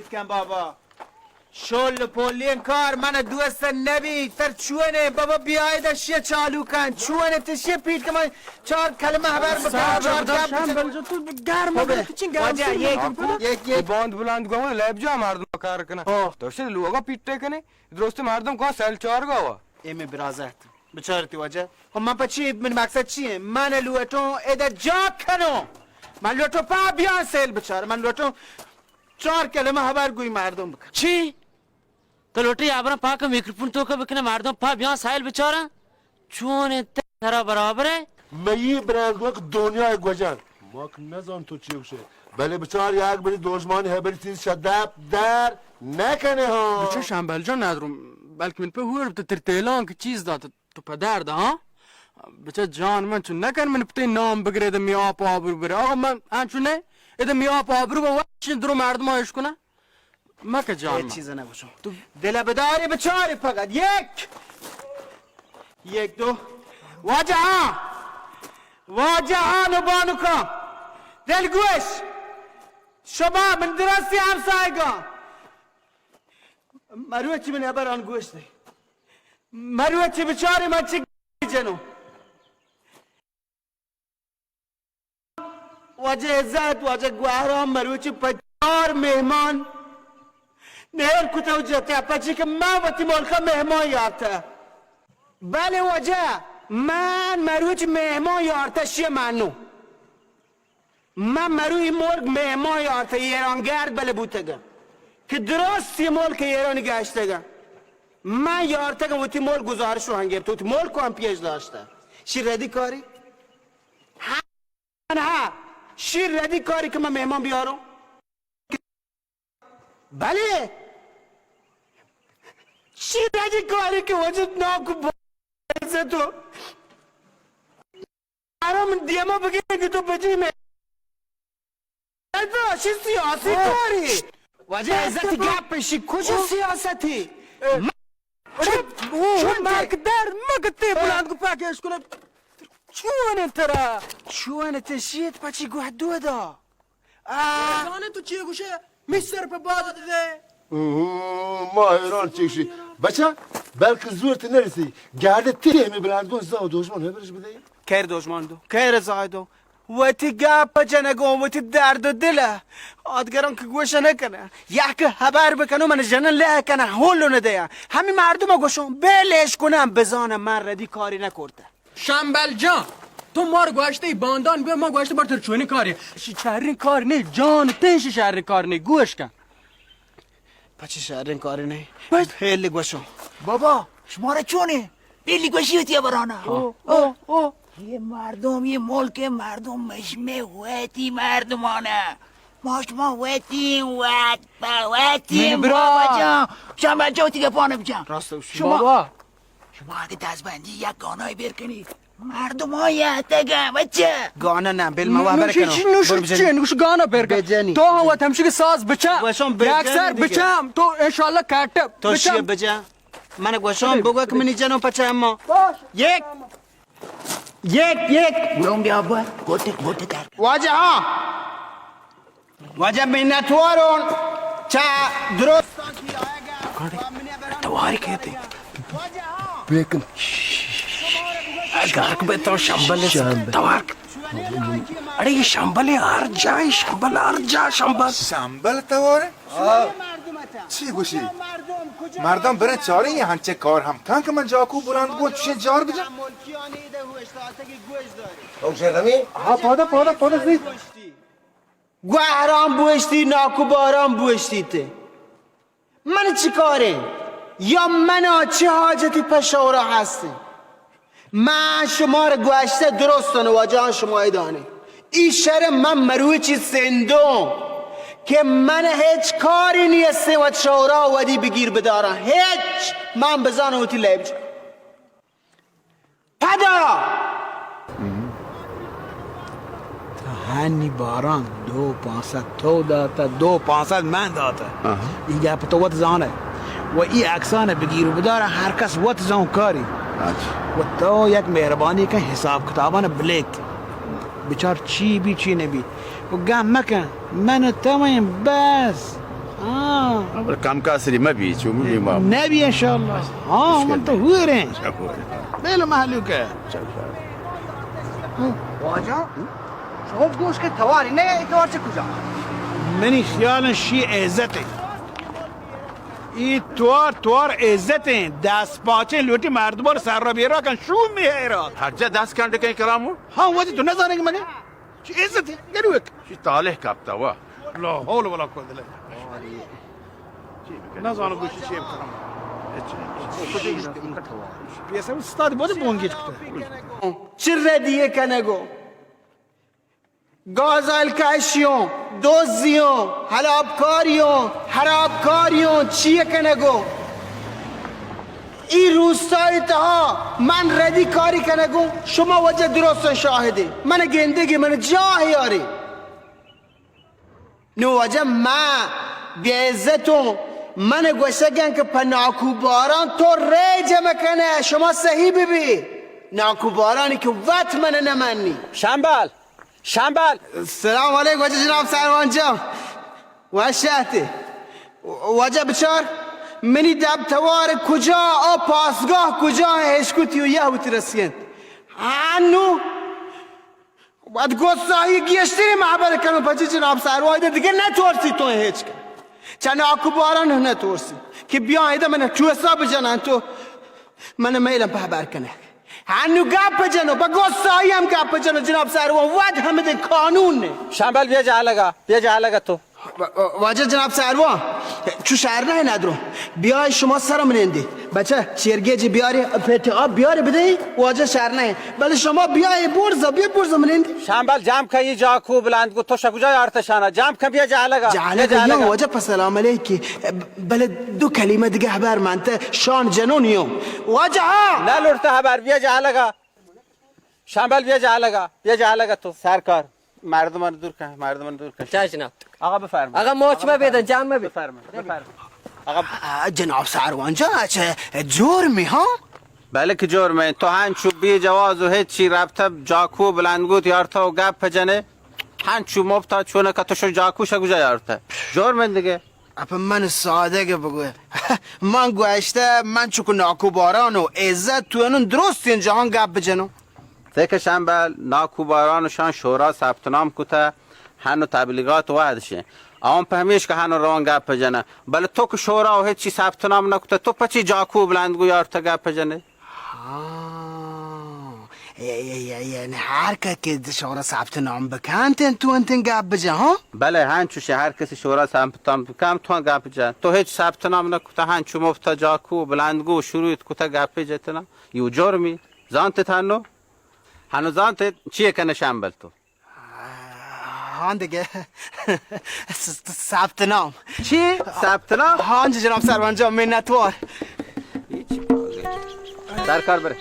کن بابا. شل پولین کار من دوست نبی. تر چونه بابا، بیاید شی چالو کن. چونه تشی پیٹ کن، من چار کلمه خبر بکن، چار گپ بزن. تو گرم بابا، تو چین گرم واجه، شدی یک، مردم کنه؟ یک، یک. باند بلند گوه لیب جا مردم کار کنه. آه. تو شد لوگا پیٹ کنه. درست مردم کو سل چار گوا. اے مئے برازات. بچار تی واجہ. خب من پہ چی، من مقصد چی ایں؟ من لوٹوں ادا جا کنوں. من لوٹوں پا بیان سیل بچار. من لوٹوں چار کلمہ ہبر گوئی مردم بکن. چی؟ تو لوٹی ہبراں پاک میکروفون توکا بکنے، مردم پا بیان سیل بچاراں؟ چون انت ترا برابر ہے؟ مئی برانگوک دنیا گوجان. ما کہ نزان تو چی گوشے. بلے بچار یک بری دوژمانی ہبری چیز شدپ در نکنے ہاں. بچہ شمبل جان ندرم، بلکہ من پہ ہور بتہ تر تیلان کہ چیز دات تو پہ درد ہاں. بچہ جان من چون نکن من پہ تئی نام بگرے دمی آپ آبرو برے. آقا من انچو نے ادمی آپ آبرو با وچ درو مردم آیش کنہ. مکہ جان اے من. چیز نہ گوشو. تو دل بداری بچاری فقط. یک، یک دو. واجہ ہاں، واجہ ہاں نو بانکاں. دل گوش. شما من درستی ہمسایگاں. مروچی من ہبران گوش دے. مروچی بچاری من چی جنو. واجہ عزت، واجہ گوہرام، مروچی پہ چار مہمان نیر کتہ و جتہ، پچی کہ من وتی ملکا مہمان یارتہ. بلے واجہ، من مروچی مہمان یارتہ شی منو. من مرو ای ملک مہمان یارتہ، ایران گرد بلے بوتگہ کہ درست ای ملک ایران گشتگہ. من یارتگم وتی ملک گزارش رو ہم گرفت، وتی ملک رو ہم پیش داشتہ. شی ردی کاری؟ ہاں، ہاں. شی ردی کاری کہ من مہمان بیاروں؟ بلے شی ردی کاری کہ وجود ناکو با-، تو آرام دیما بگیر کہ تو بجی میں. تو اشی سیاسی کاری. واجہ عزت گپ اشی کجا سیاستی؟ چپ، چپ، مکدر مگتے بلند کو پاکش کنه. چون ترا؟ چون تشیت پچی گوه دو دا؟ آ. زانے تو چی گوشه؟ مستر په باد دے. اوه، ما حیران چی شی. بچا، بلکه زورت نرسی. گرده تی می بلند گون زاو دوشمن هبرش بده. کیر دوشمن دو، کیر زای دو. وتی گپ جنگون، وتی درد و دل. آدگران که گوش نکنه. یک هبر بکنو من جنن له کنه، هولو نده. همی مردم گوشون، بلش کنم، بزانم من ردی کاری نکرده. شمبل جان، تو مار گوشته ای باندان بیا، ما گوشته بر تر چونی کاری. شی چرین کار نی، جان تین شی چرین کار نی، گوش کن. پچی شرین کاری نی. بس. خیلی گوشو. بابا، شما را چونه؟ خیلی گوشی ہوتی برانا. او، او، او. یہ مردم، یہ ملک مردم مشمه وتی مردمانه. ما شما وتی وت با وتی من برا. بابا جان. شمبل جان وتی گپانه بجان. راست گوشی. شما بابا. شما اگه دستبندی یک گانای بیر کنی، مردم های اتگه، بچه. گانا نه، بل ما وابر نوشی کنم. چی، نوشی برو بجنی. چی، نوشی گانا بیر کن. بجنی. تو هم وقت همشی که ساز بچه. وشم بجنی یک سر دیگه. بچم. تو انشالله کاٹه. تو بچم. شیه بجه. من گوشم بگو که منی جنو پچه اما. باش. یک. یک، یک. گرون بیا با. گوته، گوته در. واجه ها. واجہ منتوارون چہ درستاں کہ آیگا. تواری کہتے. بیکن. گارک بے تو شمبل. شمبل. توار. اڑے یہ شمبل ہے، ہر جائے شمبل، ہر جا شمبل. شمبل توار؟ چی گوشی؟ مردم برن چاریں یہ ہنچے کار ہم کن کہ من جاکو بلند گون چشیں جار بجن. او شرمی؟ ہاں، پادا، پادا، پادا زی. گوہرام بوشتی، ناکو بارام بوشتی تے. من چی کاریں؟ یا منا چی حاجتی پہ شورا ہستیں؟ من شما را گوشتہ درستن واجہان شما ای دانے. ای شر من مروچی سندوں کہ من ہچ کاری نیستیں وت شورا ودی بگیر بداراں. ہچ من بزانوں وتی لیب جا. پدا! تا ہنی باران دو پانصد تو داتا، دو پانصد من داتا. آہا. ای گپ تو وت زانے. و ای عکسان بگیر و بدار، ہر کس وت زون کاری. اچھا. و تو یک مہربانی کن حساب کتابان بلیک. بچار چی بی چی نبی. و گم مکن. من و تو ایں بس. ہاں۔ بلے کم کاسری مہ بی، چو مہ بی ما۔ نہ بی انشاءاللہ۔ ہاں، من تو ہوئے رہے۔ چلو۔ بیل مہلوک ہے۔ چلو۔ واجہ، شما گوش کہ تواری نہ، اے توار چہ کجا؟ منی خیال شی عزت ہے۔ ای توار، توار عزت ہیں۔ دست پاچیں لوٹی مردم سر را بیرا کن، شوم می ہے را۔ ہر جا دست کنڈ کہیں کرامو۔ ہاں، واجہ تو نہ زانے کہ مگے۔ چی عزت ہے؟ گروک۔ چی طالح کپتا وا۔ لا حول ولا قوت الا باللہ۔ نہ زانو گوشی چی بکنم۔ پیسہ استاد بوجھ بونگیت کتا۔ چی ردی کنگو؟ گازائل کشیوں، دوزیوں، ہلابکاریوں، ہرابکاریوں، چی کنگو؟ ای روستائی تہا من ردی کاری کنگوں، شما واجہ درستاں شاہدے۔ من گندگی من جاہ یاری۔ نو واجہ ما بے عزتوں، من گوشگن کہ پہ ناکو باران تو ریج مکنے، شما صحیح ببی۔ ناکو بارانی کہ وت من نمنی۔ شمبل! شمبل! سلام علیک واجہ جناب سروان جان۔ وش آتے۔ واجہ بچار، منی دب توار کجا، آ پاسگاہ کجا، ہشکتی و یہ وتی رسینت۔ انو، وت گوساہی گیشتری محبت کنو پچی جناب سروان، دگہ نہ تورسی تو ہیچ کن۔ چہ ناکو باران نہ تورسی۔ کہ بیا ایدہ من ٹوسا بجنن تو من میلم پہ بر کنہ۔ ہنو گپ جنو، پہ گسائی ہم گپ جنو، جناب سروان، وت ہمدے قانون نے۔ شمبل بیا جہلگا، بیا جہلگا تو۔ و-، و-، واجہ جناب سروان، چو شہر نہ ندرو۔ بیا شما سر منندی۔ بچہ، چیرگیجی بیاری، پیتی آب بیاری بدئی، واجہ شہر نہ۔ بلے شما بیا اے برزا، بیا برزا منندی۔ شمبل جام کئی جاکو بلند کو، تو شکجا یارت شانا۔ جام کن بیا جہلگا۔ جہلگا بیا یوں، واجہ پہ سلام علیکی۔ بلے دو کلمہ دگہ ہبر منتہ، شان جنون یوں۔ واجہ ہاں۔ نہ لوٹتہ ہبر، بیا جہلگا۔ شمبل بیا جہلگا، بیا جہلگا تو۔ سرکار، مردمان دور کن، مردمان دور کن۔ چا جناب؟ آقا بفرما۔ آقا موچ مہ بیدن، جان مہ بی۔ بفرما، بفرما۔ آقا آ، جناب سروان جان، اچھا، جرمی ہاں؟ بلے کہ جرمیں، تو ہنچو بے جواز و ہچی رپتہ جاکو بلندگوت یارتہ و گپ جنے۔ ہنچو مپتا چونکہ تو شو جاکو شکجا یارتہ۔ جرمیں دگہ۔ اپا من سادگ بگوی۔ من گوشتہ، من چکو ناکو باران و عزت تو انون درستین جہان گپ بجنو۔ تہ کہ شمبل، ناکو باران و شان شورا ثبت نام کتہ، ہنو تبلیغات وہدشیں۔ آن پہ ہمیش کہ ہنو روان گپ جنہ۔ بلے تو کہ شورا و ہچی ثبت نام نکتہ، تو پچی جاکو بلندگو یارتہ گپ جنے؟ ہاں۔ اے، اے، اے، اے، یعنی ہر کس کہ شورا ثبت نام بکنت، تو انتن گپ بجن، ہاں؟ بلے، ہنچوش ہر کسی شورا ثبت نام بکن، تو گپ جن۔ تو ہچ ثبت نام نکتہ، ہنچو مفتا جاکو، بلندگو، شروع کتہ گپ جتنا۔ یو جرمی۔ زانت ہنو؟ ہنو زانت چیے کنہ شمبل تو؟ ہاں دگہ۔ س-، س-، ثبت نام۔ چی؟ ثبت نام؟ ہاں جی جناب سروان جان، منتوار۔ سرکار برے۔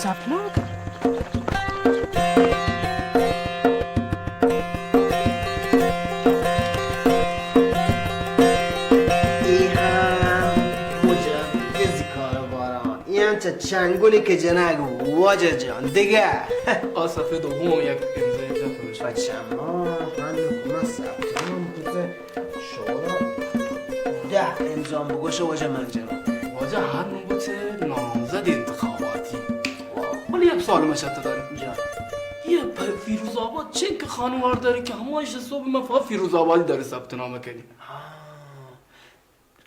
ثبت نام؟ اے ہم مجا کسی کاروباران۔ اے انچ چنگلی کہ جنگ واجہ جان دگہ۔ آ سفید و ہون یک امضای جت بچہ۔ ما ہنو کمہ ثبت نام کتہ شورا دہ امضا بگوشہ واجہ من جنو۔ واجہ ہنو بچہ نامزد انتخاباتی۔ بلے یک سوال من شہ تو دارم۔ جان۔ یہ پہ فیروز آباد چنکہ خانوار داری کہ ہماش صبح من فقط فیروز آبادی داری ثبت نام کنی۔ ہاں۔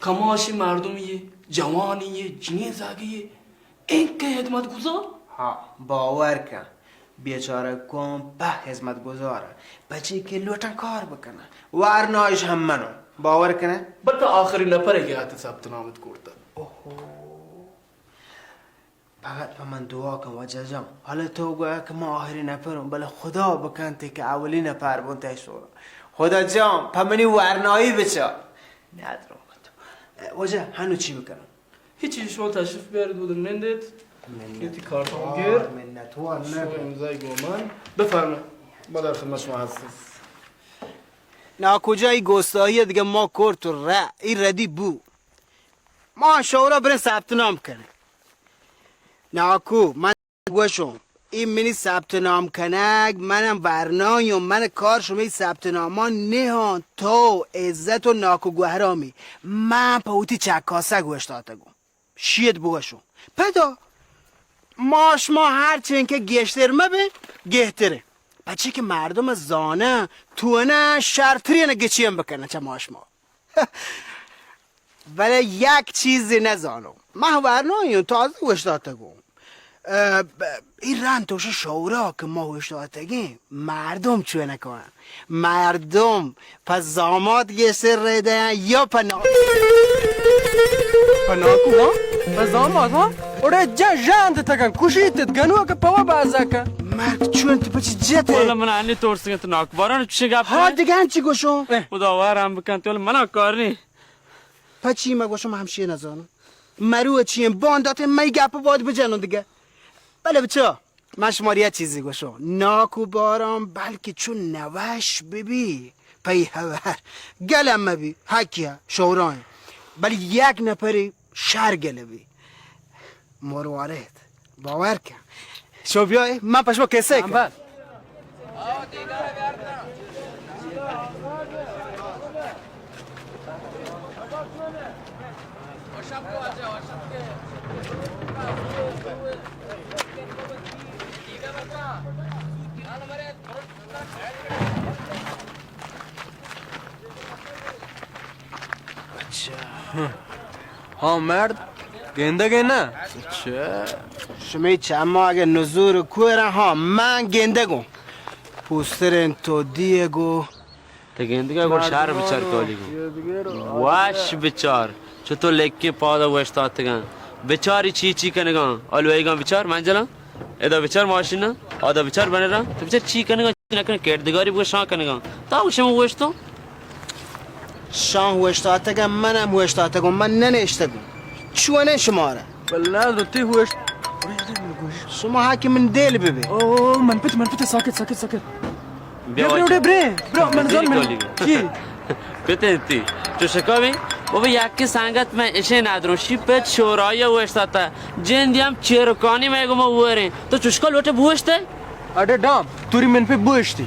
کماشی مردمی یے، جوانی یے، جنین زاگی یے، انکہ خدمت گزار؟ ہاں، باور کن، بیچارہ قوم پہ خدمت گزار، پچی کہ لوٹن کار بکنن، ورنایش ہم منو، باور کنن۔ بلکہ آخری نفر ہے کہ آتے ثبت نامت کرتا۔ اوہو۔ فقط پہ من دعا کن واجہ جان۔ حالا تو گویا کہ من آخری نفروں، بلے خدا بکنت کہ اولی نفر بوں تئی شورا۔ خدا جان، پہ منی ورنایی بچار۔ ندروں تو۔ واجہ، ہنو چی بکنم؟ ہچی، شما تشریف بیارید، بود نندید۔ منت کیتی کارتون وار، گیر۔ منت وار، شما نبی۔ امضای گومن۔ بفرمایید۔ ما در خدمت شما هستیم۔ ناکجایی گستاهی دیگه ما کرت و ره، این ردی بو۔ ما شورا بریں ثبت نام کنیں۔ ناکو، من گوشوں، اے منی ثبت نام کنگ، منم ورنایوں، من کار شمئے ثبت نامان نہاں، تو عزت و ناکو گوہرامی، من پہ وتی چکاسگ اوشتاتگوں۔ شیت بگوشوں۔ پدا ما شما ہر چین کہ گیشتر مبیں، گہتریں۔ پچی کہ مردم زانن، تونن شرترین گچین بکنن چہ ما شما۔ بلے یک چیزے نزانوں۔ من ورنایوں، تازہ اوشتاتگوں۔ اه، ب-، اے رند تو شورا کہ ما اوشتاتگیں، مردم چونکا انت؟ مردم پہ زامات گیشتر رہ دئیاں یا پہ نا-، پہ ناکو، ہاں؟ پہ زامات، ہاں؟ اوڑے جا ژاند تکن، کشیت ات، گنوک پوا بازا کن۔ مرد چون تو پچ جتے؟ والا من انی ترسگیں تو ناکو باران چشیں گپ ہاں، کنئے؟ دگہ انچی گوشوں؟ خدا وارم بکن تو، منا کار نی۔ پچی ما گوشم ہمشی نزانم۔ مرو چی باندات مئی گپ باد بجنوں دگہ۔ بلے بچا، من شمارا یک چیزے گوشوں، ناکو باران بلکہ چو نوش ببی، پئی ہبر گلم مبی، حقی ء شورائیں، بلے یک نفرے شر گل بی، مروارید، باور کن۔ شو بیائے، من پہ شما کسہ کن۔ اچھا۔ ہاں مرد، گندگ ئے نا؟ اچھا۔ شمئے چماں اگہ نزور کور، ہاں، من گندگوں۔ پوستریں تو دیگو۔ تہ گندگا گڑا شر بچار کالی گوں۔ واش بچار۔ چو تو لکیں پادا اوشتاتگاں۔ بچاری چی چی کنگاں۔ آ لوئیگاں بچار منجلاں۔ ادا بچار ماشیناں۔ آدا بچار بنراں۔ تو بچار چی کنگاں، چی نکنگاں۔ کردگاری بگو شاں کنگاں۔ تا گوشم اوشتوں۔ شاں اوشتاتگاں، منم اوشتاتگوں، من ننشتگوں۔ چونیں شمارا؟ بلے نادرو، تئی ہوش۔ شما ہا کہ من دل ببے۔ او، من پت، من پت، ساکت، ساکت، ساکت۔ بیا بیا، بیا، واجہ۔ بیا، بیا، بیا، من زان من۔ چی؟ پت انتی۔ چو شکاوی؟ بابا، یکی سنگت من اشے نادرو۔ شی پت شورایی اوشتاتا۔ جندی ہم چیرکانی میں گما وریں۔ تو چشکا لوٹے بوشتے؟ اڑے ڈام، توری من پہ بوشتی۔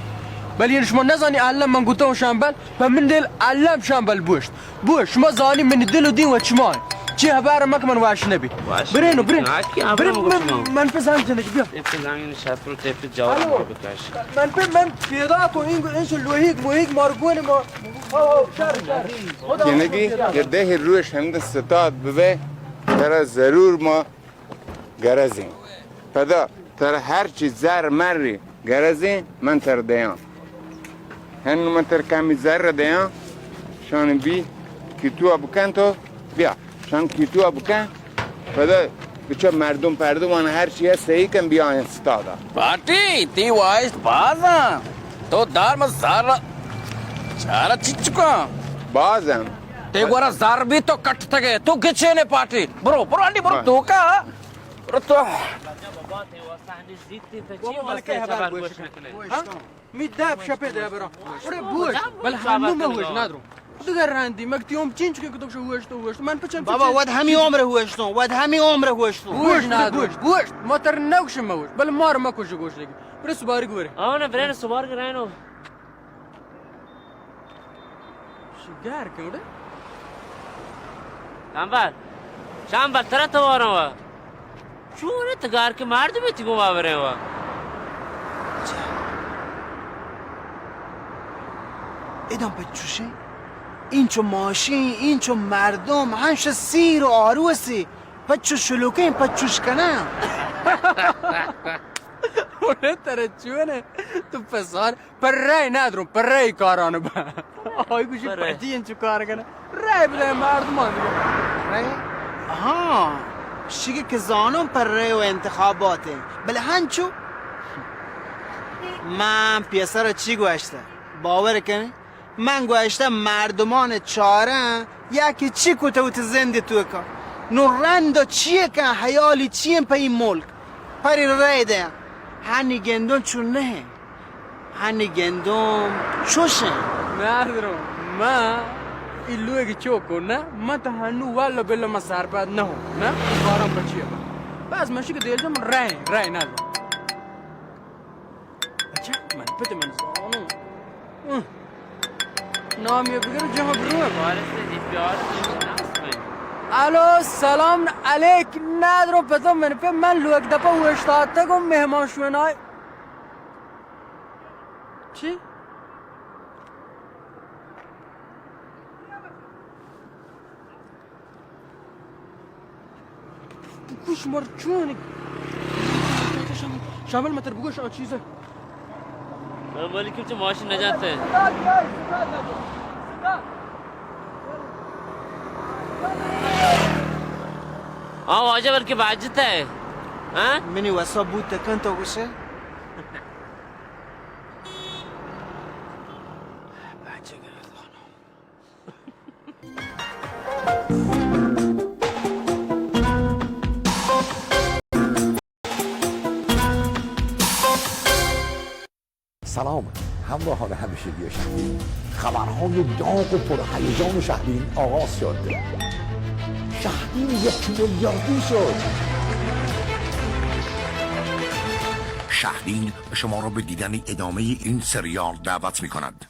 بلے یعنی شما نزانی، اللہ من گوتا ہوں شامبل، پہ من دل اللہ ہم شامبل بوشت۔ بوش، شما زانی منی دل و دین و چما۔ چی ہبار مک من واش نبی۔ واش برینو، نبی۔ برین۔ ہاں، کی ہبار برین، مگو من، شما؟ من پہ زنگ جنگ بیا۔ اے پہ زنگ شتر و تے پہ جواب ہلو۔ بکش۔ من پہ من پیدا کو این، این سو لوہیگ موہیگ مارگون ما۔ او، او، شر، شر۔ خدا جنگی، یہ دہ روش ہند ستاد ببے، ترا ضرور ما گرزیں۔ پدا ترا ہر چی زر مری گرزیں، من ترا دیاں۔ ہنو من ترا کمی زر دیاں، شان بی کیتوا بکن تو بیا، شان کیتوا بکن۔ پدا بچا مردم پردم آن ہر چی صحیح کن بیا استادا۔ پارٹی، تی واہشت بازاں۔ تو دار ما زر، چارا چچکاں۔ بازاں۔ تے گورا زر بی تو کٹتگے، تو گچینے پارٹی۔ برو، برو انڈی برو ہاں۔ تو کا۔ برو تو۔ بابا، بلے کئے ہبر گوش نہ کنے؟ ہاں؟ می دپ شپے دے برا۔ اڑے بوش، بل ہنو مہ ہوش نادرو۔ دگر رندی، مگ تیوم چینچ کے کتب شو ہوش تو ہوش۔ من پچن بابا، پچن ود ہمی عمر ہوش تو، ود ہمی عمر ہوش تو۔ بوش نادرو، بوش۔ ما تر نوش مہ ہوش، بل مار مہ کوش گوش لگی۔ برے سباری گورے۔ آو نا، برے سبار گرائنو۔ شی گار کن اڑے؟ شامبل، شامبل، ترا تو وارن وا۔ چون ات گار کے مردم تی گو باورے وا۔ ادم پچوشے، اینچو ماشین، اینچو مردم، ہنش سیر و آروسی، پچو شلوکیں، پچوش کنن۔ اڑے ترا چون ہے؟ تو پسار پرے نادرو، پرے کاران با۔ آئی گوشی پرے۔ پتی انچو کار کنه۔ رای بدے مردمان دیگه۔ رای؟ ہاں، شگی کہ زانوں پرے و انتخابات ہیں۔ بلے ہنچو؟ من پیسر چی گوشتہ؟ باور کن؟ من گوشتہ مردمان چارن یا کہ چی کتہ وتی زند توکا۔ نو رند چیے کن، حیالی چیے پہ این ملک؟ پری رای دے۔ ہنی گندون چون نہیں۔ ہنی گندم چوش انت۔ نادرو، ما ای لوگی چوکو نا، ما تا ہنو واللہ باللہ ما سرپد نہ ہوں، نا؟ باران پچی ہے۔ بس مشی کہ دیل جم رہے، رہے نادرو۔ من زانوں. نام یے بگر جہاں برو. وارث دی پیار ناس میں. الو، سلام علیک. ندرو پتو من پہ من لوگ دپا اوشتاتگ و مہمان شونای. چی؟ بگوش مر چون؟ شامل متر بگوش آ چیزا. مالکم چه ماشین نجات ہے. ہاں واجہ بلکہ باجت ہے. ہاں؟ منی وسا بوت کن تو گوشے. سلام همراهان همیشگی شهدین. خبرهای داغ و پرهیجان شهدین آغاز شد. شهدین یک میلیاردی شد. شهدین شما را به دیدن ادامهٔ این سریال دعوت می‌کند.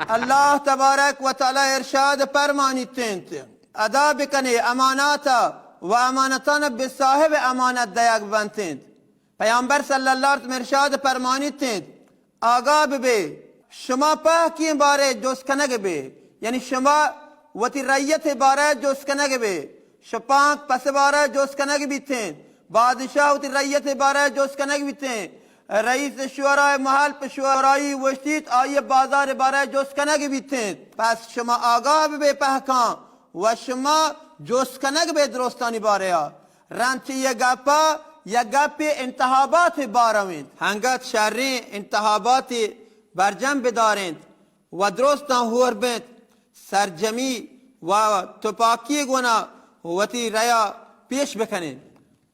اللہ تبارک و تعالی ارشاد فرمانیت انت، ادا بکنے اماناتا و امانتان بہ صاحب امانت دیگ بنت انت. پیامبر صلی اللہ علیہ وسلم ارشاد فرمانیت انت، آگاہ ببے، شما پہکیں بارے جست کنگ بے، یعنی شما وتی رعیت بارے جست کنگ بے، شپانک پس بارہ جست کنگ بیتیں، بادشاہ وتی رعیت بارہ جست کنگ بیتیں، رئیس شورای محل پہ شورایی وشتیت، آئی بازار بارہ جست کنگ بیتیں. پس شما آگاہ ببے پہکاں و شما جست کنگ بے درستانی بارہ. رند چہ یہ گپا، یہ گپ انتخابات بارہ انت. ہنگت شریں انتخابات برجم بدارینت و درستاں ہور بنت، سرجمی و تپاکی گونا وتی ریا پیش بکنیں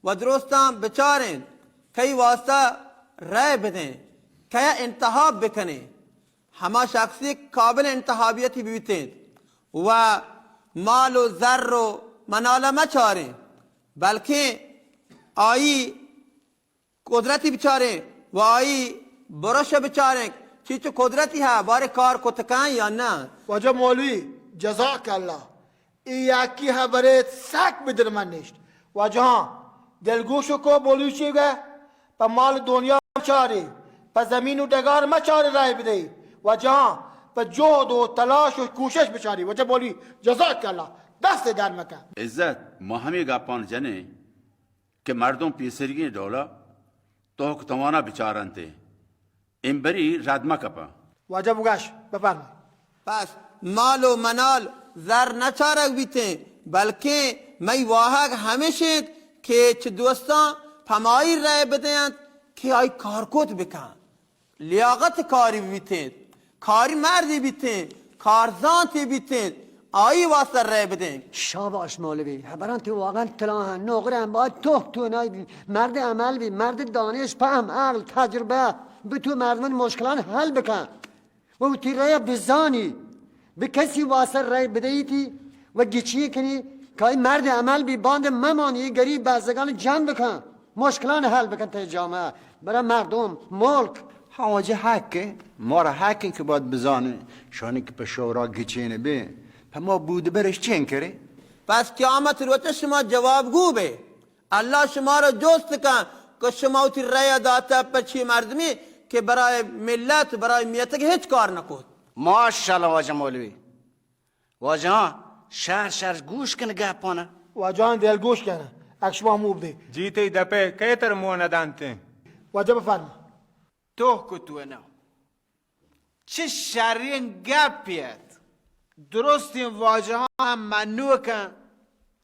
و درستاں بچاریں کئی واسطہ رای بدیں، کیا انتخاب بکنیں، ہما شخصی قابل انتخابیتی بیتیں و مال و زر و منالہ مچاریں، بلکیں آئی قدرتی بچاریں و آئی برش بچاریں، چی چو قدرتی ہے، بارے کار کتکاں یا نہ؟ واجہ مولوی، جزاک اللہ، ای یکی ہبرے سک بدل من نشت. واجہاں، دلگوش کو مولوی چی گئے؟ پہ مال دنیا مچارے، پہ زمین و ڈگار مچارے رای بدے. واجہاں، پہ جہد و تلاش و کوشش بچارے. واجہ مولوی، جزاک اللہ، دست در مکن. عزت، ما ہمیں گپان جنیں کہ مردم پیسریگیں ڈولا توک توانا بچارنت، امبری رد مکپا. واجہ بگش، بفرمائے. پس مال و منال زر نچارگ بیتیں، بلکیں مئی واہگ ہمیش انت کہ چہ دوستاں پمائی رای بدینت کہ آئی کارکوت بکن. لیاقت کاری بیتیں، کاری مردی بیتیں، کارزانتی بیتیں، آئی واسطہ رای بدیں. شاباش مولوی، ہبراں تئی واقعاً تلاہ انت، نوکر انت، باید توک تونائی بی، مرد عمل بی، مرد دانش، فہم، عقل، تجربہ، بتو مردمانی مشکلان حل بکن. و وتی رای بزانی، بہ کسی واسطہ رای بدئیتی و گچی کنی کہ آئی مرد عمل بی، باند ممانی، گریب بزگان جمع بکن، مشکلان حل بکن تئی جامعہ، برای مردم، ملک. ہاں واجہ حق ہے، مارا حق ہے کہ باید بزانیں، شانی کہ پہ شورا گچین بے، پہ ما بود برش چین کرے؟ پس قیامت روچ شما جواب گو بے. اللہ شما را جست کن کہ شما وتی رای داتا پہ چی مردمی کہ برای ملت، برای میتگ ہچ کار نکوت. ماشاءاللہ واجہ مولوی. واجہاں، شر شر گوش کن گپانا. واجہاں دل گوش کن، اک شما موب دے. جی تئی دپے کئے تر مو ندانتیں. واجہ بفرما. توک و توانا. چہ شریں گپے ات. درستیں واجہاں ہم منوکاں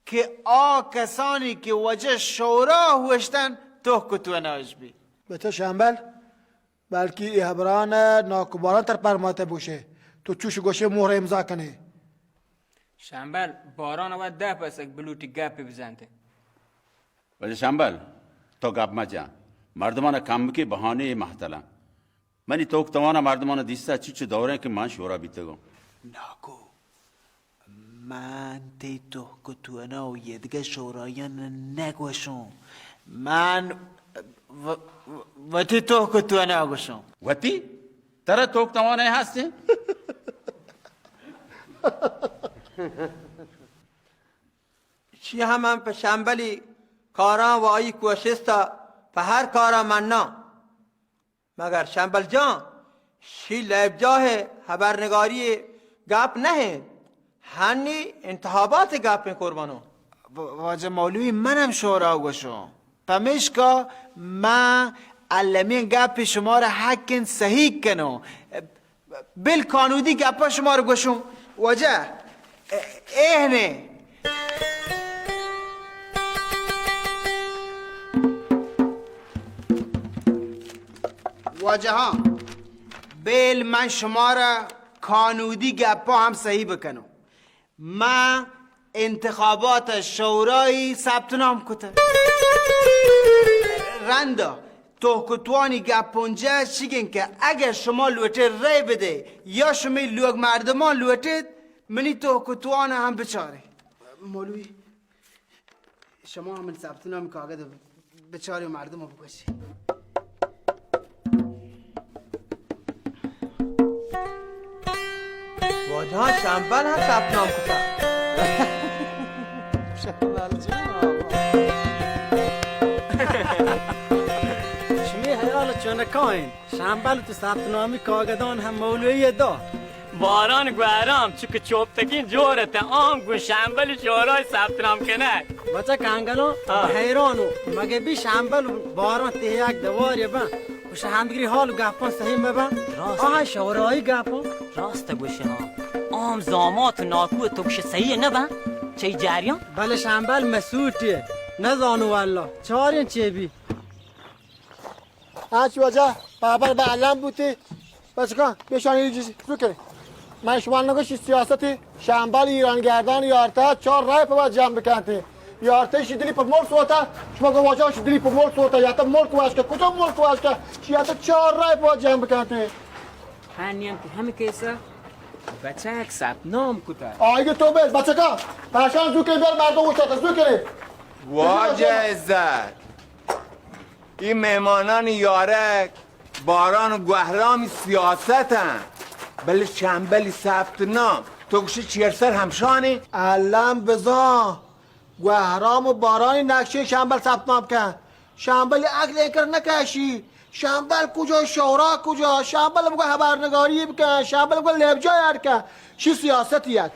کہ آ کسانی کہ واجہ شورا ہوشتن توک و تواناش بی. بچہ شمبل، بلکی اے ہبران ناکو باران تر پرماتہ بوشے، تو چوش گوشے مہر امضا کنے. شمبل، باران و دہ پسک بلوٹی گپی بزنتے. واجہ شمبل، تو گپ مجن. مردمان کمکی بہانے مہتلن. منی توک توانا مردمانا دیستا چچو دوریں کہ من شورا بیتگوں. ناکو، من تئی توک و توانا و یدگہ شورایان نگوشوں. من و-، و-، وتی توک ءُ توانا گوشوں۔ وتی؟ ترا توک توانے ہستیں؟ شی ہم من پہ شمبلی کاراں و آئی کوشست ءَ پہ ہر کارا مناں۔ مگر شمبل جان، شی لیب جاہ ءِ ہبرنگاری ءِ گپ نہ انت، ہنی انتخابات ءِ گپ انت قربانو۔ و-، واجہ مولوی، من ہم شورا گوشوں، پمیشکا من المی گپ شمارا حق انت صحیح کنوں۔ بل کانودی گپا شمارا گوشوں۔ واجہ، اے-، اے ہنے۔ واجہاں، بل من شمارا کانودی گپا ہم صحیح بکنوں۔ من انتخابات شورای ثبت نام کتہ۔ رندا توک ءُ توانی گپ اونجا چگن کہ اگہ شما لوٹے رای بدے یا شمی لوگ مردمان لوٹیت، منی توک ءُ توان ہم بچارے۔ مولوی، شما ہم من ثبت نام کاغذ بچاری و مردم بگوشی۔ واجہ شمبل ہم ثبت نام کتا۔ شمبل جان۔ شمی حیال چونکائیں؟ شمبل تو ثبت نامی کاغذان ہم مولوی دا۔ باران گوہرام چک چوپتگیں جور ات، آم گوں شمبل شورای ثبت نام کنگ۔ بچہ کانگلو، ہاں۔ حیرانو، مگہ بی شمبل باران تے یک دواری بن، و شہ ہمدگری حال و گپان صحیح مبن۔ راست۔ آہاں شورای گپان۔ راست گوشی ہاں۔ آم زامات ناکو تو گوش صحیح نبن، چی جریان؟ بلے شمبل مسوٹی، نزانو واللہ، چارین چی بی۔ آ چی واجہ پاپر بہ الم بوتی، بچکان، پیشانی جی زو کرے۔ من شما نگوشی سیاستی شمبل ایران گردان یارتا چار رای پہ وت جمع بکنتی۔ یارتا شی دلی پہ ملک سوتا، شما گو واجہ شی دلی پہ ملک سوتا، یا تا ملک واشکا، کجا ملک واشکا، شی یا تا چار رای پہ وت جمع بکنتی۔ ہنی ہم کہ ہمے کیسا بچک ثبت نام کتا۔ آئی تو بل بچکا، پیشان زو کرے، بل مردم اوشتا زو کرے۔ واجہ عزت۔ اے مہمانانی یارگ باران و گوہرامی سیاست انت، بلے شمبلی ثبت نام تو گوشی چیر سر ہمشانی؟ الم بزان گوہرام و بارانی نقشے شمبل ثبت نام کن۔ شمبلی عقل اینکر نکشی۔ شمبل کجا، شورا کجا؟ شمبل بگو خبرنگاری بکن، شمبل بگو لیبجا یار کن۔ چی سیاست یک؟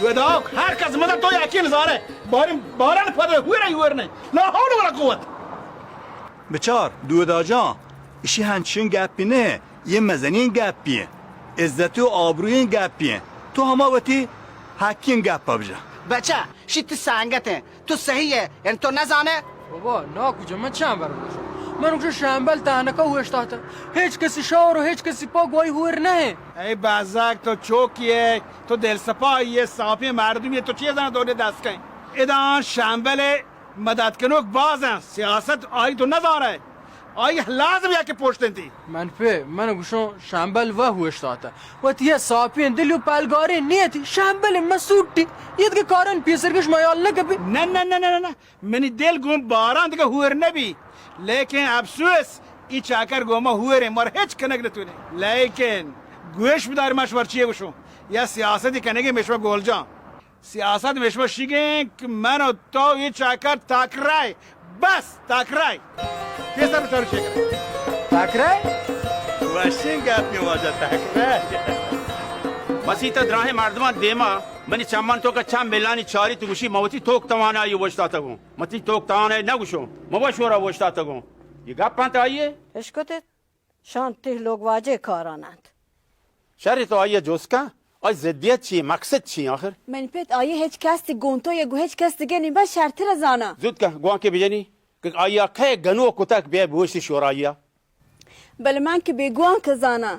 وداک، ہر کس مدد تو یقین زارے۔ بارین، باران پد ہوئے ہوئے نہیں۔ لا حول ولا قوت۔ بچار، دودا جان، اشی ہنچین گپی نہ، یہ مزنین گپی ہیں۔ عزت و آبروین گپی ہیں۔ تو ہما وتی حقین گپ بجا۔ بچہ، شی تی سنگت ہیں۔ تو صحیح ہے، یعنی تو نزانے؟ بابا، نا کجا، من چند بر گوشم۔ من گوشم شمبل تہنکا ہوشتاتا۔ ہیچ کسی شور و ہیچ کسی پا گواہی ہور نہیں۔ اے بزگ، تو چوکی ہے، تو دل سپاہی ہے، صافی مردمی ہے، تو چیزاں دونے دست کن۔ ادا شمبل مدد کنوک باز انت، سیاست آئی تو نزانئے، آئی لازم یکے پشت انتی۔ من پہ، من گوشوں شمبل و ہوشتاتہ۔ وتی یہ ساپین دلی و پلگارین نیتی، شمبل مسوٹی۔ یہ دگہ کارن پیسر گش میال نہ کپی۔ نہ، نہ، نہ، نہ، نہ، نہ۔ منی دل گون باران دگہ ہور نبی۔ لیکن افسوس، ای چاکر گون ما ہوریں، مر ہچ کنگ نتونے۔ لیکن گوش بدار، ما شمار چیے گوشوں۔ یا سیاستی کنگے مشما گول جان۔ سیاست مشما شیگیں کہ من و تو یہ چاکر تکرائے، بس تکرائے۔ پیسر بچار شیگر۔ تکرائے؟ وشیں گپی واجہ، تکرائے۔ مسیت دراہیں مردمان دیما منی چمان تو کا چم ملانی چاری تو گوشی موتی توک توانائی وشتاتگوں۔ متی توک توانائی نہ گوشوں، مو شورا وشتاتگوں۔ یہ گپ انت آئیے؟ اشکتت؟ شان تی لوگ واجہ کاران انت۔ شر، تو آئی ءَ جست کن، آئی ضدیت چی، مقصد چی آخر؟ من پت، آئی ءَ ہچ کس گون تو یا گو ہچ کس دگہ نی، بس شرتر زانا. زود کن، گوانکے بجنی کہ آئی ءَ کئے گنوک کتگ، بیا بوشتی شورایی ءَ. بلے من کہ بے گوانک زاناں.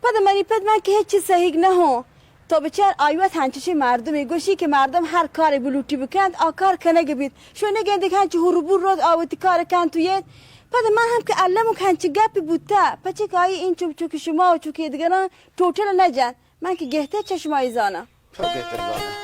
پد منی پت من کہ ہچی سہیگ نہ ہوں. تو بچار آئی وت ہنچشیں مردمے گوشی کہ مردم ہر کارے بلوٹی بکنت، آ کار کنگ بیت. شو نگندے کہ ہنچ ہور بور روت آ وتی کار کنت و یت. پد من ہم کہ الم کہ ہنچ گپی بوتا، پچے کہ آئی این چوک چوک شما و چوک دگراں ٹوٹل نہ جنت. من کہ گہتر چہ شمائی زاناں. تو بہتر زانئے.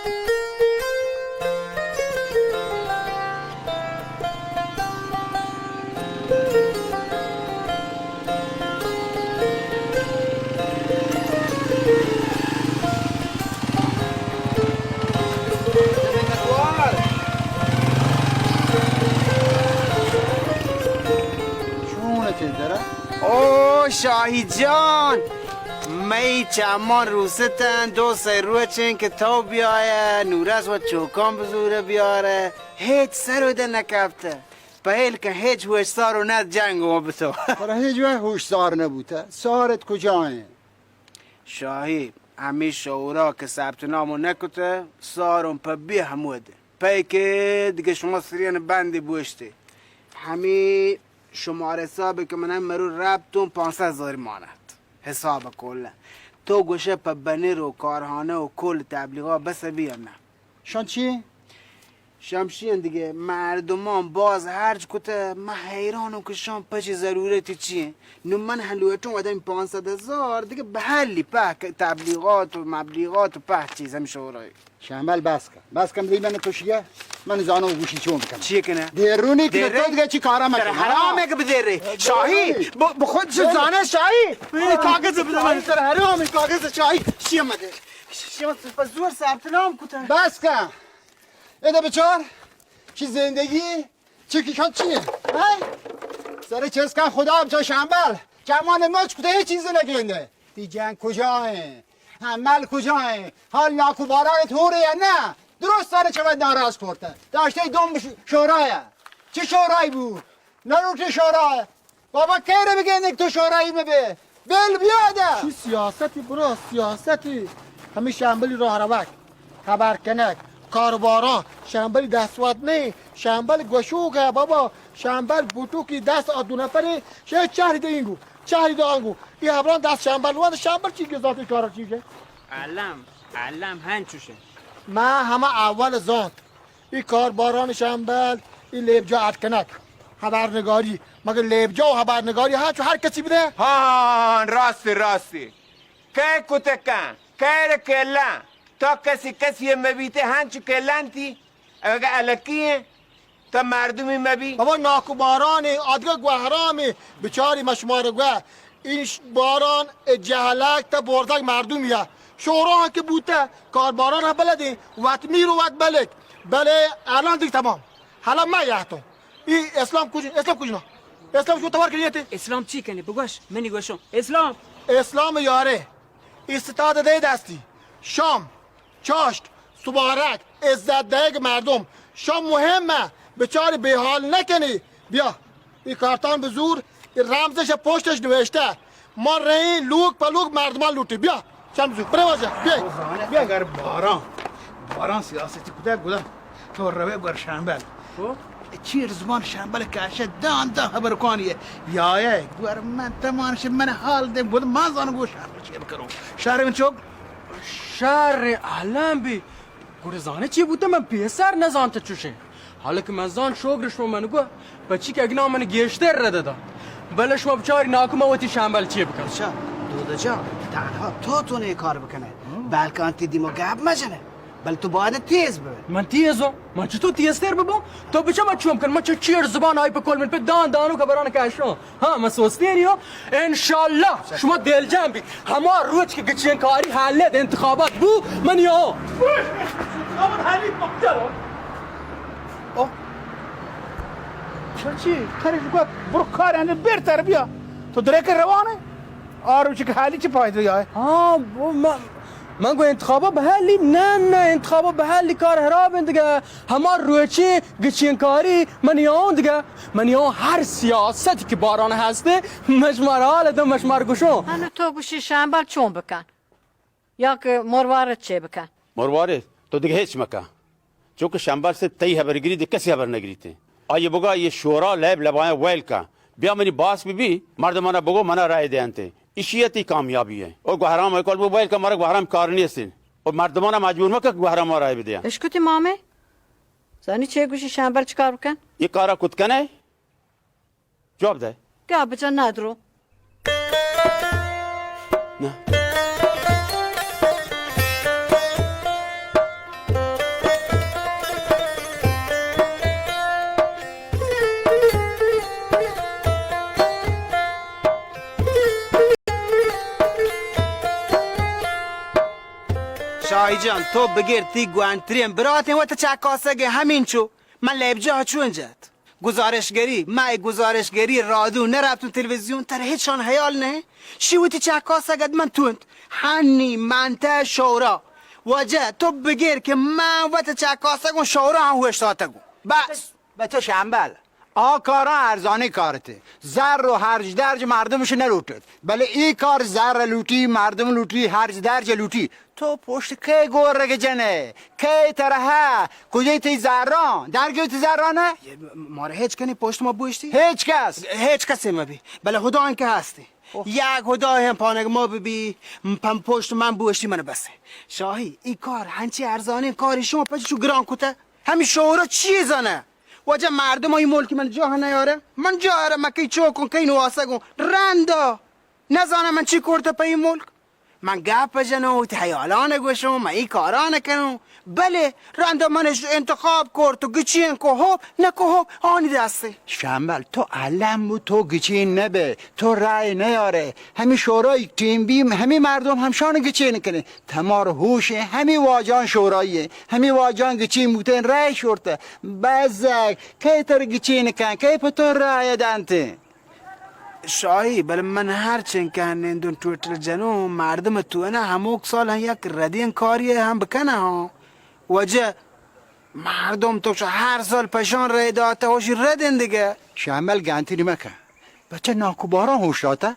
چون ات درا؟ او شاہی جان، مئی چمان روستن، دو سئے روچ انت کہ تو بیائے، نورس و چوکان بزور بیارے، ہچ سر و دل نکپتہ. پہل کہ ہچ ہوشسار و نہ جنگ و بتو. پر ہچ وقت ہوشسار نبوتہ. سارت کجا انت؟ شاہی، ہمے شورا کہ ثبت نام نکتہ، سارم پہ بی ہمود. پہ کہ دگہ شما سریان بندی بوشتے. ہمے شمار حساب کہ من مرو ربتون پانصد ہزار مانت. حساب کل. تو گوشے پہ بنر و کارخانہ و کل تبلیغات بس بی یا نہ؟ شان چی؟ شمشین دگہ مردمان باز ہرج کتہ، من حیرانم کہ شان پہ چی ضرورتی چی انت. نو من ہم لوٹوں آدم پانصد ہزار دگہ بہلی پہ تبلیغات و مبلیغات و پہ چیز ہم شورای. شمبل بس کن، بس کن، بلی من کشیہ، من زانو گوشی چون بکنم. چی کنه؟ دیرونی که دیره؟ تو دیگه چی کارا مکنه. حرامه که بدیره. شاهی، ب-، به خود چه زانه شاهی؟ این کاغذ بده من. سر حرام، این کاغذ شاهی. شیمه ده. شیمه به زور ثبت نام کتن. بس کن. ادا بچار، چی زندگی چی کشان چیه؟ ها؟ سر چست کن خدا بچا شمبل. چمان مچ کده هیچ چیز نگنده. تی جنگ کجا انت؟ عمل کجا انت؟ حال ناکوباران طوره یا نه؟ درستانه چمد ناراض کرته. داشته دم ش-، شورایه. چه شورایی بود؟ نروٹ شورا. بابا کیره بگندی که تو شورایی مبه؟ بل بیاده. چی سیاستی برا، سیاستی؟ همی شمبلی راه روک، خبر کنک، کاروبارا، شمبلی دستوت نه، شمبل گوشوگه بابا، شمبل بوتوکی دست آ دو نفره، شه چهری ده اینگو، چهری ده آنگو. ای هبران دست شمبل وان، شمبل چی گزاتی کارا چی که؟ علم، علم هنچوشه. من همه اول زانت. ای کارباران شمبل، ای لیبجا اتکنک. خبرنگاری. مگه لیبجا و خبرنگاری ها چو هر کسی بده؟ ها، ها، ها، ها، راستی، راستی. کئے کتکن، کئے رکلن، تا کسی کسی مبیتے هنچو کلنتی، اگه الکی انت، تا مردمی مبی. بابا ناکوباران، آدگه گوهرام، بچاری مشمار گوه. این ش-، باران جهلک تا بردگ مردمی ها. شورا هم که بوته، کارباران هم بلدی، وت میر و وت بلک. بله، الان دیگه تمام. حالا من یهتون. ای اسلام کجا؟ اسلام کجا؟ اسلام شو توار کنیتی؟ اسلام چی کنی؟ بگوش، منی گوشم. اسلام. اسلام یاره. استاد ده دستی. شام، چاشت، سبارک، عزت دهگ مردم. شام مهمه. بچاری بی‌حال نکنی. بیا. ای کارتان بزور، ای رمزش پشتش نوشته. ما رئیں لوگ پہ لوگ مردمان لوٹی. بیا، چند بزور، پرے واجہ، بیا. تو زانے بیا. اگر باران، باران سیاستی کتا گدا، تو روے گور شمبل. خب. چیر زبان شمبل کاشه دان دان خبر کانی. یا یا، گور من تمانش من حال دے، بود من زانو گو شمبل چی بکنو. شهر من چوک. شهر عالم بی. گڑا زانے چی بوتہ؟ من پیسر نزانتہ چوشیں. حالانکہ من زان شوگر شما من گو، پچی کہ اگنا من گیشتر رد دا. بلے شما بچاری ناکو من وتی شمبل چی بکن. اچھا، دودہ جان، تنها تو تو نے کار بکنے. بلکان تی دیما گپ مجنے. بل تو باید تیز ببے. من تیز ہوں؟ من چطور تیزتر ببوں؟ تو بچا من چون کن، من چہ چیر زبان آئی پہ کل من پہ دان دانو خبران کشوں. ہاں، من سوستی نیو. انشاءاللہ شما دلجم بیت. ہما روچ کہ گچین کاری حل انت، انتخابات بو، من یو. انتخابات حالی پکتر. او. چچی، تری گوت، برو کار اندر بیر تر بیا. تو درے کہ روان ئے؟ آ روچ کہ حالی چی فائدہ یائے؟ ہاں، وہ من، من گو انتخابات بحالی، نہ، نہ، انتخابات بحالی کار حراب انت دگہ. ہما روچی گچین کاری منی آن دگہ، منی آن ہر سیاست کہ باران ہستے، مشمار حال دو مشمار گوشوں. انو تو گوشی شمبل چون بکن؟ یا کہ مروارد چے بکن؟ مروارد، تو دگہ ہچ مکن۔ چونکہ شمبل سے تئی ہبر گری، دگہ کسی ہبر نگریتے۔ آئی بگا یہ شورا لیب لبایاں ویل کن۔ بیا منی باس بی بی، مردمانا بگو منا رائے دیانتے۔ اشی تی کامیابی ہے۔ اور گوہرام اکول بو ویل کن، مرا گوہرام کار نیستین۔ اور مردمانا مجبور مکن کہ گوہرام رائے بدیان۔ اشکتی مامے؟ زانی چے گوشی شمبل چکار بکن؟ یہ کارا کت کنے؟ جواب دے۔ گپ جن ندرو۔ نہ۔ شاہی جان، تو بگر تی گوانترین براتیں وت چکاسگے ہمینچو۔ من لیبجاہ چون جت؟ گزارشگری، مئے گزارشگری رادیو نہ رپتوں تلویزیون، ترا ہچان حیال نہ؟ شی وتی چکاسگ ات من تونت۔ ہنی من تہ شورا۔ واجہ تو بگر کہ من وت چکاسگوں شورا ہم ہوشتاتگوں۔ بس۔ بچہ شمبل، آ کاراں ارزانی کارتے۔ زر و ہرج درج مردمش نلوٹت۔ بلے ای کار زر لوٹی، مردم لوٹی، ہرج درج لوٹی۔ تو پشت کئے گورگ جنئے؟ کئے ترا؟ کجئے تئی زراں؟ درگیت زراں نہ؟ مارا ہچ کنی پشت ما بوشتی؟ ہچ کس؟ ہچ کسے مبی، بلے ہدا انکہ ہستی۔ اوہ۔ یک ہدای ہم پانگ ما ببی، پم پشت من بوشتی من بسے۔ شاہی، ای کار ہنچی ارزانی کاری شما پچ چو گران کتہ؟ ہمی شورا چی زانہ؟ واجہ مردم ای ملک من جاہ نیارہ؟ من جاہ ارہ من کئی چوکوں، کئی نواسگوں، رندا۔ نزاناں من چی کرتہ پہ اے ملک۔ من گپ جنوں، وتی ہیالان گوشوں، من اے کاران کنوں۔ بلے رندا من اش انتخاب کرت و گچین کو ہو، نہ کو ہو، آنی دستے۔ شمبل، تو الم بو، تو گچین نبے، تو رای نیارے۔ ہمی شورای ٹیم بی، ہمی مردم ہمشان گچین کنے۔ تمار ہوش ایں، ہمی واجان شورایی ایں، ہمی واجان گچین بوتین رای شورتہ۔ بزگ، کئے تر گچین کن، کئے پہ تو رای دنتیں؟ شاہی، بلے من ہر چنکہ نندوں ٹویٹر جنوں، مردم تو انا ہموک سال ہم یک ردین کاری ہم بکنہ ہاں۔ واجہ مردم تو چہ ہر سال پشان رہ داتہ، ہوشی ردین دگہ۔ شمبل گانتری مکن۔ بچہ ناکوباران ہوش داتہ۔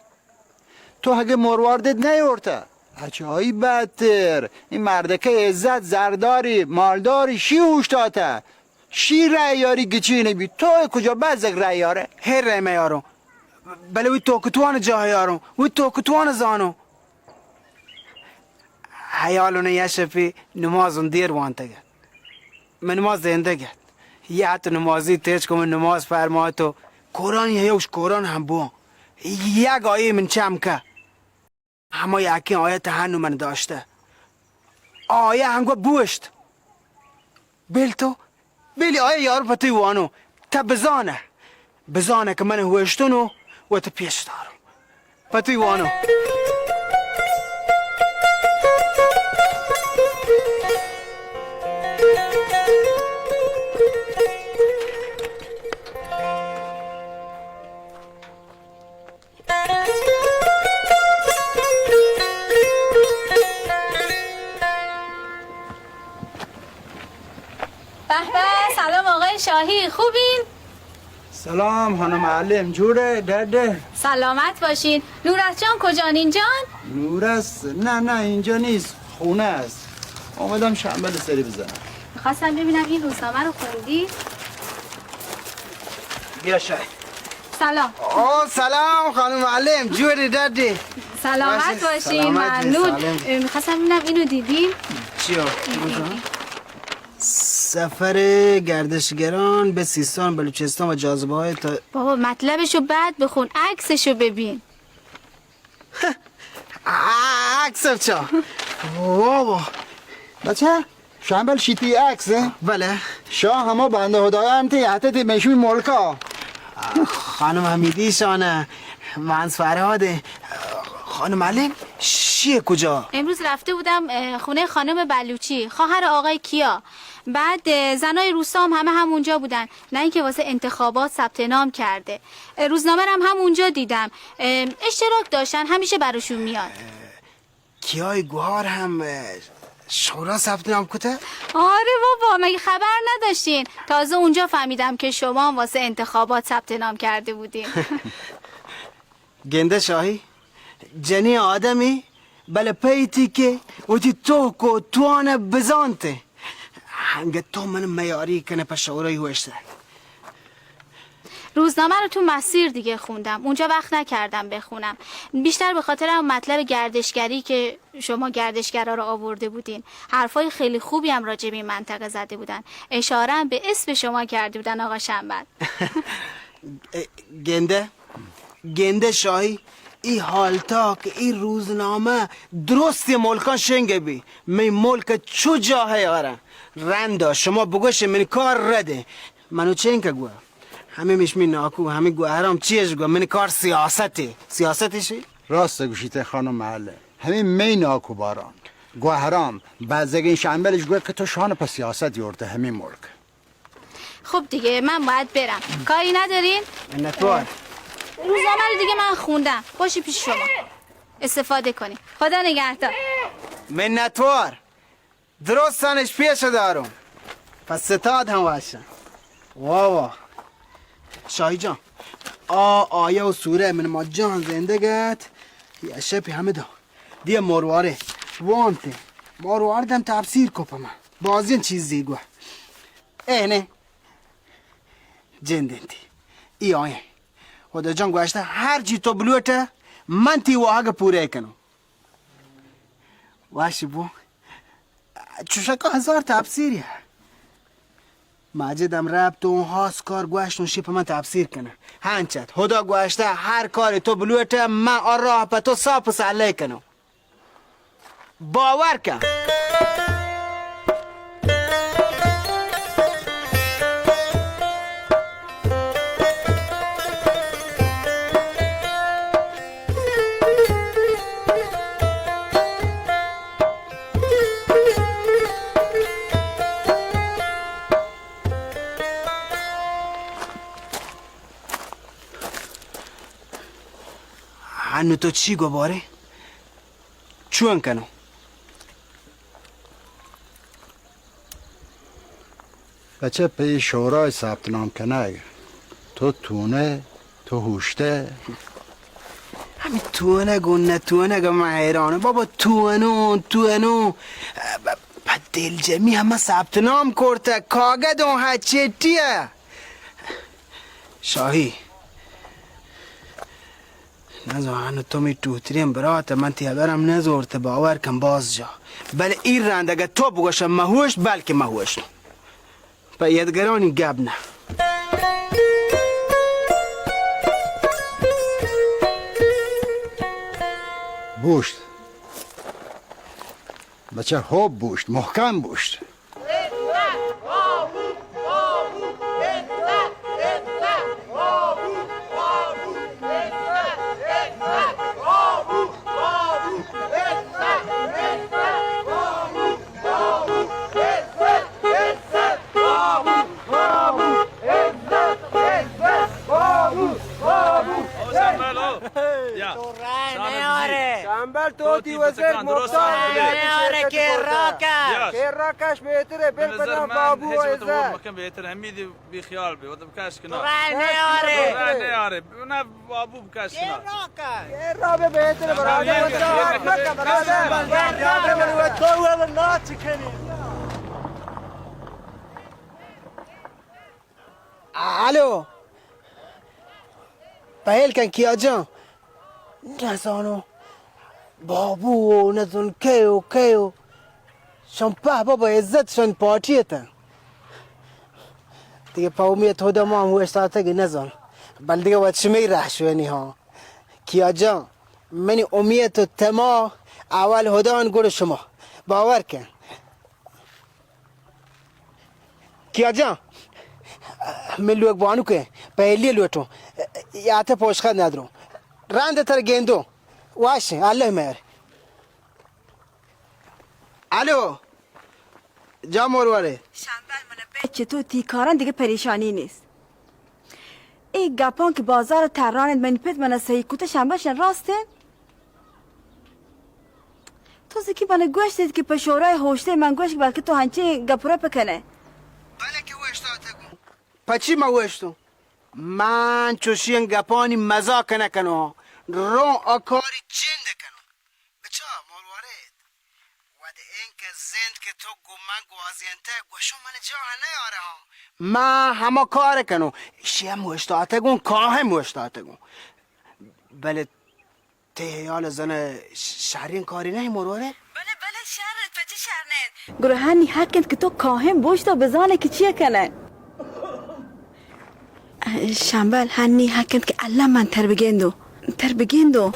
تو اگہ مرواردت نیورتہ۔ اچھا، ای بدتر۔ این مردکہ عزت زرداری، مالداری، شی ہوش داتہ۔ شی رای یاری گچین بی، تو کجا بزگ رای یارے؟ ہر رای میاروں۔ بلے وی توکتوان جاہ یاروں، وی توکتوان زانوں۔ حیالوں یا شپی نمازوں دیر وانتگ ات۔ من نماز دیندگ ات۔ یا تو نمازی تیج کو من نماز فرماتو۔ قرآن یا یوش قرآن ہم بوان۔ یک آیے من چم کہ۔ ہما یکیں آیت ہنو من داشتہ۔ آیا ہنگو بوشت۔ بل تو، بلی آیا یار پہ تئی وانو۔ تا بزانہ۔ بزانہ کہ من ہوشتنو و تا پیش دارو۔ پہ تئی وانو۔ به به، سلام آقای شاهی، خوبین؟ سلام خانم معلم، جوڑے، ڈڈے؟ سلامت باشین. نورس جان کجان، اینجان؟ نورس؟ نه، نه، اینجا نیست، خونه است. آمدم شنبل سری بزنم. می‌خواستم ببینم این روزنامه رو خوندی؟ بیا شاید. سلام. آه، سلام خانم معلم، جوری دادی؟ سلامت باشین، ممنون. می‌خواستم ببینم اینو دیدین؟ چیا؟ سفر گردشگران به سیستان، بلوچستان و جاذبه‌های تا... بابا، مطلبشو بعد بخون، عکسشو ببین. عکس چا؟ بابا. بچه، شمبل شیتی عکس، اه؟ بله. شاه همه بنده خدایان تی حتی تی مشوی ملکا. خانم حمیدی شانه، منز فرهاده. خانم معلم، شیه کجا؟ امروز رفته بودم، اه، خونه خانم بلوچی، خواهر آقای کیا. بعد، اه، زنای روستا هم همه همونجا بودن، نه اینکه واسه انتخابات ثبت نام کرده. اه، روزنامه رو هم همونجا دیدم. اه، اشتراک داشتن، همیشه براشون میاد. کیای گوهر هم، اه، شورا ثبت نام کته؟ آره بابا، مگه خبر نداشتین؟ تازه اونجا فهمیدم که شما هم واسه انتخابات ثبت نام کرده بودین. گنده شاهی، جنی آدمی بلے پیتی کہ وتی توک و توان بزانتے، انگہ تو من میاری کنے پہ شورای ہوشتر. روزنامه رو تو مسیر دیگه خوندم، اونجا وقت نکردم بخونم، بیشتر به خاطر اون مطلب گردشگری که شما گردشگرا رو آورده بودین، حرفای خیلی خوبی هم راجع به این منطقه زده بودن، اشاره هم به اسم شما کرده بودن آقا شنبل. گنده، گنده شاهی، ای حالتاک، ای روزنامه درست ملکان شنگ بی. می ملک چو جاهے آره. رندا شما بگوش من کار رده. منو چین که گوه. همه میش می ناکو، همه گوهرام چیش گوه. من کار سیاسته. سیاسته شی؟ راست گوشیت خانم معلم. همه می ناکو باران. گوهرام، بعضگین شنبلش گوه که تو شان په سیاست یورده همین ملک. خب دیگه، من باید برم. کاری ندارین؟ منتوار. روزنامه رو دیگه من خوندم. باشی پیش شما. استفاده کنی. خدا نگهدار. منتوار. درستانش پیش دارم. پس ستاد هم واشن. وا وا. شاهی جان، آ آیه و سوره من ما جان زندگت. یه شپی همه دا. دیه مرواره. وانته. مرواره دم تفسیر کو په من. بازین چیزی گوه. اے نه. جندین تی. ای آیه. خدا جان گوشته هر چی تو بلوٹه، من تی واهگ پوره کنم. واشی بو. چوشکا هزار تفسیری. ماجد هم ربط و هاس کار گوشت و شی په من تفسیر کنه. هنچت. خدا گوشته هر کاری تو بلوٹه، من آ راه په تو صاف و سهله کنم. باور کن. هنو تو چی گوباره؟ چون کنو؟ بچه، پہ اے شورای ثبت نام کنگ تو تونه، تو هوشته؟ همی تونگ و نتونگ من حیرانه بابا. تونو، تونو. ب-، په دلجمی همه ثبت نام کرته، کاگد اون هچ چیٹیه. شاهی، نزاناں تو می ٹوترین برات، من تی ہبرم نزورت، باور کن باز جا. بلے ای رند اگہ تو بگوش مہوش، بلکہ مہوش. پہ یدگرانی گپ نہ. بوشت. بچہ خوب بوشت، محکم بوشت. تو رای نیاره. شنبل، تو تی وزیر مختار رای نیاره. کرا کش. کرا کش بهتره، بل بنا بابو و عزت. مکن بهتره، همیدی بی خیال بی، وقت بکش کنا. تو رای نیاره. تو رای نیاره. نه بابو بکش کنا. کرا کش. کرا به بهتره برادر. تو ولا ناچ کنی. الو. پہل کن کیا جان. نزانو بابو و نزون کئے و کئے و شان پہ بابا عزت شان پارٹی اتن. دیگه پہ امیت خدا ما هم اوشتاتگی نزان. بل دیگه وت شمی رہ شوینی ها. کیا جان، منی امیت و تما اول خدا ان گڑ شما. باور کن. کیا جان، من لوگ بانو کہ پہلی لوٹوں، یا تے پوشخند ندروں. رند تر گیندوں. واش، اللہ مہر. الو، جان مروارے. شنبل، من بچ تو تی کاران دیگه پریشانی نیست. اے گپان کہ بازار تران انت، منی پت من صحیح کت، شنبل شن راست انت. تو زکی من گوشت کہ پہ شورای ہوشتے من گوشت، بلکہ تو ہنچیں گپ رپ کنے. بلے کہ اوشتاتگوں. پچی ما اوشتوں؟ من چوشیں گپانی مزاک نکنوں. رو آ کاری چند کنوں. بچا، ما زند کہ تو گوں من گوازینتگ، گوشو من جاہ نیارہ۔ من ہما کار کنوں، ایشی ہم اوشتاتگوں، کاہم اوشتاتگوں۔ بلے تئی ہیال زن شریں کارے نہ مرورے؟ بلے، بلے، شر انت، پچے شر نہ انت۔ گڑا ہنی حق انت کہ تو کاہم بوشت و بزانے کہ چی کنئے۔ شمبل، ہنی حق انت کہ اللہ من تر بگندو، تر بگندو۔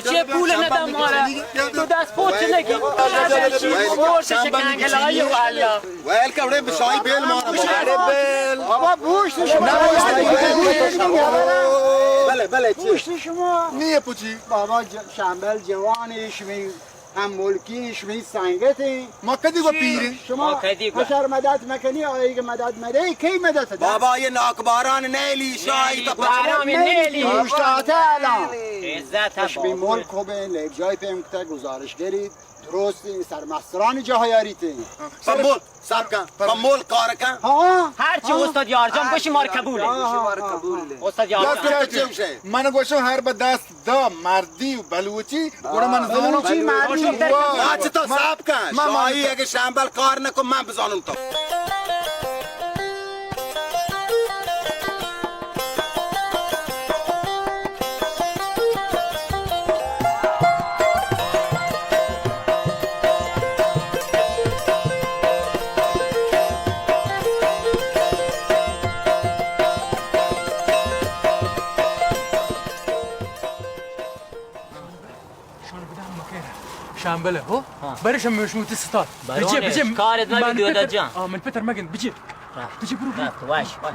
چه پول ندم مارا. تو دست پوچ نگی. پوچ شکنگلایی والله. ویل کپڑے بچائی بیل مارا. بابا بوشت شما. بلے، بلے، چی؟ بوشت شما. نیه پوچی. بابا ج-، شمبل جوانی شمی ہم ملکی شمی سنگت ہیں. ما کدی گو پیریں؟ شما ما کدی گو؟ حشر مدد مکنی، آئی کہ مدد مدے، کئی مدد دے؟ بابا، یہ ناکباران نیلی، شاہی تو باران نیلی. اوشتاتا الان. عزت شمی ملک خوبیں، لیک جای پیم کتا گزارش گری. درستی سرمسترانی جاہ یاری تے. پمول، سب کن. پمول کار کن. ہاں. ہر چی استاد یار جان بشی مار قبول. ہاں، ہاں، ہاں. استاد یار جان. من گوشم ہر بدست دا مردی و بلوچی، گڑا من زانم. بلوچی مردی. واہ. ما چہ تو صاف کن. ما، ما، شاہی اگه شمبل کار نکن، من بزانم تو. شان بدم مکه. شامبله، هو؟ ها. برش هم شما تی ستاد. بجه، بجه. کارت مگه من دودا پتر، جان. آه، من پتر مگن، بجه. بجه، برو، برو. Wash, wash.